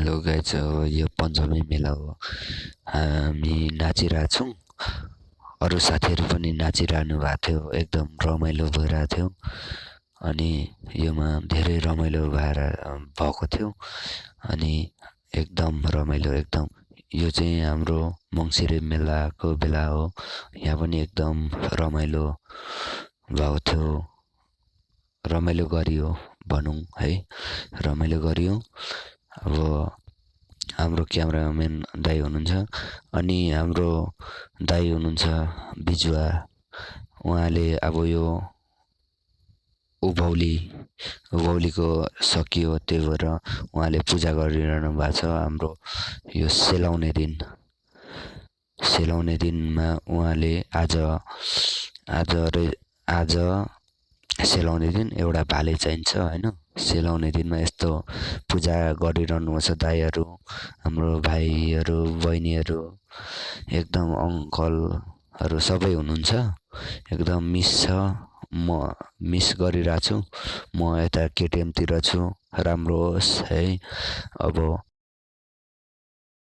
Hello guys, यो पञ्चमी मेला हो। हामी नाचिरहेछौँ। अरू साथीहरू पनि नाचिरहनु भएको थियो। एकदम रमाइलो भइरहेको थियो। अनि योमा धेरै रमाइलो भएको थियो। अनि एकदम रमाइलो यो चाहिँ हाम्रो मङ्सिरे मेलाको बेला हो। यहाँ पनि एकदम रमाइलो भएको थियो। रमाइलो गरियो भनौँ है, रमाइलो गरियो। अब हाम्रो क्यामेराम्यान दाइ हुनुहुन्छ अनि हाम्रो दाइ हुनुहुन्छ बिजुवा। उहाँले अब यो उभौलीको सकियो, त्यही भएर उहाँले पूजा गरिरहनु भएको छ। हाम्रो यो सेलाउने दिनमा उहाँले आज सेलाउने दिन एउटा भाले चाहिन्छ होइन। सेलाउने दिनमा यस्तो पूजा गरिरहनु छ दाइहरू, हाम्रो भाइहरू, बहिनीहरू, एकदम अङ्कलहरू सबै हुनुहुन्छ। एकदम म मिस गरिरहेको छु। म यता केटिएमतिर छु। राम्रो होस् है। अब